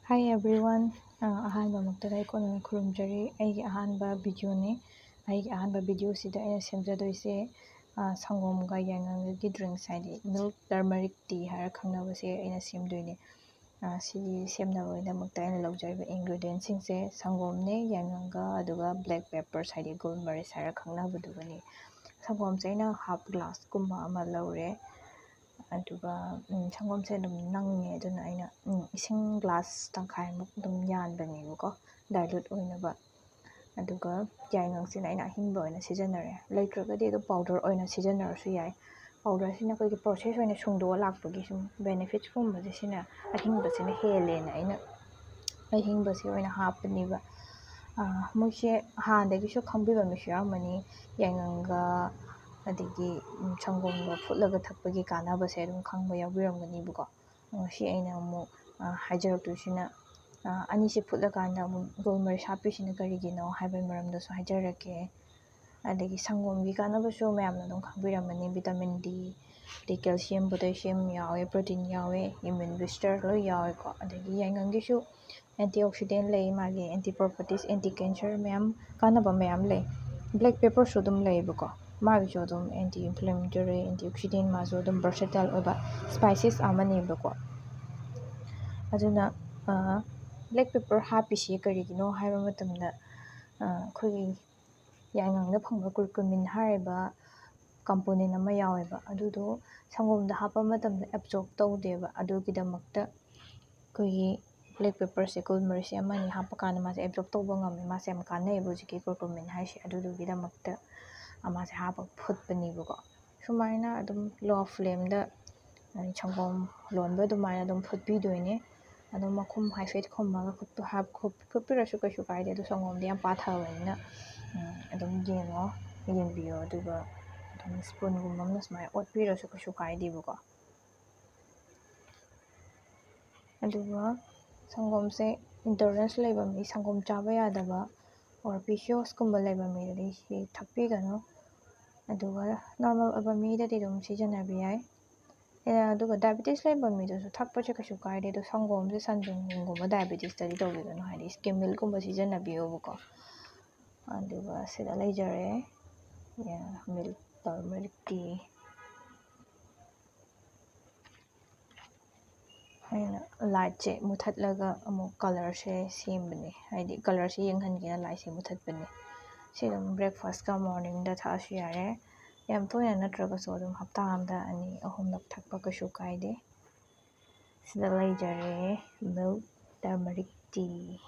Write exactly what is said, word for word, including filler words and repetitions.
Hi everyone. ꯑ, ꯑꯍꯥꯟꯕꯃꯛꯇꯗ ꯑꯩ ꯀꯣꯟꯅ ꯈꯨꯔꯨꯝꯖꯔꯤ꯫ ꯑꯩꯒꯤ ꯑꯍꯥꯟꯕ videoꯅꯤ꯫ ꯑꯩꯒꯤ ꯑꯍꯥꯟꯕ videoꯁꯤꯗ ꯑꯩꯅ ꯁꯦꯝꯖꯗꯣꯏꯁꯦ, ꯑ, ꯁꯪꯒꯣꯝꯒ ꯌꯥꯏꯉꯪꯒꯒꯤ drinks, ꯍꯥꯏꯗꯤ milk turmeric tea ꯍꯥꯏꯔ ꯈꯪꯅꯕꯁꯦ ꯑꯩꯅ ꯁꯦꯝꯗꯣꯏꯅꯦ꯫ ꯑ, ꯁꯤꯒꯤ ꯁꯦꯝꯅꯕꯒꯤꯗꯃꯛꯇ ꯑꯩꯅ ꯂꯧꯖꯔꯤꯕ ingredientꯁꯤꯡꯁꯦ ꯁꯪꯒꯣꯝꯅꯦ, ꯌꯥꯏꯉꯪꯒ, ꯑꯗꯨꯒ black peppers, ꯍꯥꯏꯗꯤ ꯒꯣꯜꯃꯔꯤꯁ ꯍꯥꯏꯔ ꯈꯪꯅꯕꯗꯨꯒꯅꯤ꯫ ꯁꯪꯒꯣꯝꯁꯦ ꯑꯩꯅ half glassꯀꯨꯝꯕ ꯑꯃ ꯂꯧꯔꯦ꯫ ꯑꯗꯨꯒ, ꯎꯝ, ꯁꯪꯒꯣꯝꯁꯦ ꯑꯗꯨꯝ ꯅꯪꯉꯦ, ꯑꯗꯨꯅ ꯑꯩꯅ, ꯎꯝ, ꯏꯁꯤꯡ glass ꯇꯪꯈꯥꯏꯃꯨꯛ ꯑꯗꯨꯝ ꯌꯥꯟꯕꯅꯦꯕꯀꯣ, dilute ꯑꯣꯏꯅꯕ꯫ ꯑꯗꯨꯒ ꯌꯥꯏꯉꯪꯁꯤꯅ ꯑꯩꯅ ꯑꯍꯤꯡꯕ ꯑꯣꯏꯅ ꯁꯤꯖꯤꯟꯅꯔꯦ꯫ ꯂꯩꯇ꯭ꯔꯒꯗꯤ ꯑꯗꯨꯝ powder ꯑꯣꯏꯅ ꯁꯤꯖꯤꯟꯅꯔꯁꯨ ꯌꯥꯏ꯫ Powderꯁꯤꯅ ꯑꯩꯈꯣꯏꯒꯤ process ꯑꯣꯏꯅ ꯁꯨꯡꯗꯣꯛꯑ ꯂꯥꯛꯄꯒꯤ ꯁꯨꯝ benefitsꯀꯨꯝꯕꯁꯦ ꯁꯤꯅ, ꯑꯍꯤꯡꯕꯁꯤꯅ ꯍꯦꯜꯂꯦꯅ ꯑꯩꯅ ꯑꯍꯤꯡꯕꯁꯦ ꯑꯣꯏꯅ ꯍꯥꯞꯄꯅꯦꯕ꯫ ꯑ, ꯃꯣꯏꯁꯦ ꯍꯥꯟꯅꯗꯒꯤꯁꯨ ꯈꯪꯕꯤꯕ ꯃꯤꯁꯨ ꯌꯥꯎꯔꯝꯃꯅꯤ, ꯌꯥꯏꯉꯪꯒ ꯑꯗꯒꯤ, ꯎꯝ, ꯁꯪꯒꯣꯝꯒ ꯐꯨꯠꯂꯒ ꯊꯛꯄꯒꯤ ꯀꯥꯟꯅꯕꯁꯦ ꯑꯗꯨꯝ ꯈꯪꯕ ꯌꯥꯎꯕꯤꯔꯝꯒꯅꯤꯕꯀꯣ꯫ ꯉꯁꯤ ꯑꯩꯅ ꯑꯃꯨꯛ, ꯑ, ꯍꯥꯏꯖꯔꯛꯇꯣꯏꯁꯤꯅ, ꯑ, ꯑꯅꯤꯁꯦ ꯐꯨꯠꯂꯀꯥꯟꯗ ꯑꯃꯨꯛ ꯒꯣꯜꯃꯔꯤꯁ ꯍꯥꯞꯄꯤꯁꯤꯅ ꯀꯔꯤꯒꯤꯅꯣ ꯍꯥꯏꯕꯒꯤ ꯃꯔꯝꯗꯁꯨ ꯍꯥꯏꯖꯔꯛꯀꯦ꯫ ꯑꯗꯒꯤ ꯁꯪꯒꯣꯝꯒꯤ ꯀꯥꯟꯅꯕꯁꯨ ꯃꯌꯥꯝꯅ ꯑꯗꯨꯝ ꯈꯪꯕꯤꯔꯝꯃꯅꯤ, vitamin D, ꯑꯗꯩ calcium, potassium ꯌꯥꯎꯋꯦ, protein ꯌꯥꯎꯋꯦ, immune booster ꯂꯣꯏ ꯌꯥꯎꯋꯦꯀꯣ꯫ ꯑꯗꯒꯤ ꯌꯥꯏꯉꯪꯒꯤꯁꯨ antioxidant ꯂꯩ, ꯃꯥꯒꯤ anti properties, anti cancer ꯃꯌꯥꯝ, ꯀꯥꯟꯅꯕ ꯃꯌꯥꯝ ꯂꯩ꯫ Black pepperꯁꯨ ꯑꯗꯨꯝ ꯂꯩꯌꯦꯕꯀꯣ, ꯃꯥꯒꯤꯁꯨ ꯑꯗꯨꯝ anti inflammatory, antioxidant, ꯃꯥꯁꯨ ꯑꯗꯨꯝ versatile ꯑꯣꯏꯕ spices ꯑꯃꯅꯦꯕꯀꯣ꯫ ꯑꯗꯨꯅ, ꯑ, black pepper ꯍꯥꯞꯄꯤꯁꯤ ꯀꯔꯤꯒꯤꯅꯣ ꯍꯥꯏꯕ ꯃꯇꯝꯗ, ꯑ, ꯑꯩꯈꯣꯏꯒꯤ ꯌꯥꯏꯉꯪꯗ ꯐꯪꯕ curcumin ꯍꯥꯏꯔꯤꯕ component ꯑꯃ ꯌꯥꯎꯋꯦꯕ, ꯑꯗꯨꯗꯣ ꯁꯪꯒꯣꯝꯗ ꯍꯥꯞꯄ ꯃꯇꯝꯗ absorb ꯇꯧꯗꯦꯕ꯫ ꯑꯗꯨꯒꯤꯗꯃꯛꯇ ꯑꯩꯈꯣꯏꯒꯤ black pepperꯁꯦ, ꯒꯣꯜꯃꯔꯤꯁꯦ ꯑꯃ ꯑꯅꯤ ꯍꯥꯞꯄ ꯀꯥꯟꯗ ꯃꯥꯁꯦ absorb ꯇꯧꯕ ꯉꯝꯃꯦ꯫ ꯃꯥꯁꯦ ꯌꯥꯝ ꯀꯥꯟꯅꯩꯌꯦꯕ, ꯍꯧꯖꯤꯛꯀꯤ curcumin ꯍꯥꯏꯁꯦ꯫ ꯑꯗꯨꯗꯨꯒꯤꯗꯃꯛꯇ ꯃꯥꯁꯦ ꯍꯥꯞꯄꯒ ꯐꯨꯠꯄꯅꯦꯕꯀꯣ꯫ ꯁꯨꯃꯥꯏꯅ ꯑꯗꯨꯝ low flameꯗ, ꯑ, ꯁꯪꯒꯣꯝ ꯂꯣꯟꯕ ꯑꯗꯨꯃꯥꯏꯅ ꯑꯗꯨꯝ ꯐꯨꯠꯄꯤꯗꯣꯏꯅꯦ꯫ ꯑꯗꯨꯝ ꯃꯈꯨꯝ ꯍꯥꯏꯐꯦꯠ ꯈꯨꯝꯃꯒ ꯐꯨꯠꯄ-, ꯍꯥꯞ-, ꯐꯨꯠ-, ꯐꯨꯠꯄꯤꯔꯁꯨ ꯀꯩꯁꯨ ꯀꯥꯏꯗꯦ꯫ ꯑꯗꯣ ꯁꯪꯒꯣꯝꯗꯤ ꯌꯥꯝ ꯄꯥꯊꯕꯅꯤꯅ, ꯎꯝ, ꯑꯗꯨꯝ ꯌꯦꯡꯉꯣ, ꯌꯦꯡꯕꯤꯌꯣ꯫ ꯑꯗꯨꯒ ꯑꯗꯨꯝ spoonꯒꯨꯝꯕ ꯑꯃꯅ ꯁꯨꯃꯥꯏꯅ ꯑꯣꯠꯄꯤꯔꯁꯨ ꯀꯩꯁꯨ ꯀꯥꯏꯗꯦꯕꯀꯣ꯫ ꯑꯗꯨꯒ ꯁꯪꯒꯣꯝꯁꯦ intolerance ꯂꯩꯕ ꯃꯤ, ꯁꯪꯒꯣꯝ ꯆꯥꯕ ꯌꯥꯗꯕ, or PCOSꯀꯨꯝꯕ ꯂꯩꯕ ꯃꯤꯗꯗꯤ ꯁꯤ ꯊꯛꯄꯤꯒꯅꯨ꯫ ꯑꯗꯨꯒ normal ꯑꯣꯏꯕ ꯃꯤꯗꯗꯤ ꯑꯗꯨꯝ ꯁꯤꯖꯤꯟꯅꯕ ꯌꯥꯏ꯫ ꯑꯗꯨꯒ diabetes ꯂꯩꯕ ꯃꯤꯗꯨꯁꯨ ꯊꯛꯄꯁꯦ ꯀꯩꯁꯨ ꯀꯥꯏꯗꯦ, ꯑꯗꯣ ꯁꯪꯒꯣꯝꯁꯦ ꯁꯟ ꯁꯪꯒꯣꯝꯒꯨꯝꯕ diabetesꯇꯗꯤ ꯇꯧꯕꯤꯒꯅꯨ, ꯍꯥꯏꯗꯤ skim milkꯀꯨꯝꯕ ꯁꯤꯖꯤꯟꯅꯕꯤꯌꯣꯕꯀꯣ꯫ ꯑꯗꯨꯒ ꯁꯤꯗ ꯂꯩꯖꯔꯦ milk, turmeric tea꯫ ꯑꯩꯅ lightꯁꯦ ꯃꯨꯊꯠꯂꯒ ꯑꯃꯨꯛ colorꯁꯦ ꯁꯦꯝꯕꯅꯦ, ꯍꯥꯏꯗꯤ colorꯁꯦ ꯌꯦꯡꯍꯟꯒꯦꯅ lightꯁꯦ ꯃꯨꯊꯠꯄꯅꯦ꯫ ꯁꯤ ꯑꯗꯨꯝ breakfastꯀ morningꯗ ꯊꯛꯑꯁꯨ ꯌꯥꯔꯦ꯫ ꯌꯥꯝ ꯇꯣꯏꯅ ꯅꯠꯇ꯭ꯔꯒꯁꯨ ꯑꯗꯨꯝ ꯍꯞꯇꯥ ꯑꯃꯗ ꯑꯅꯤ ꯑꯍꯨꯝꯂꯛ ꯊꯛꯄ ꯀꯩꯁꯨ ꯀꯥꯏꯗꯦ꯫ ꯁꯤꯗ ꯂꯩꯖꯔꯦ milk turmeric tea꯫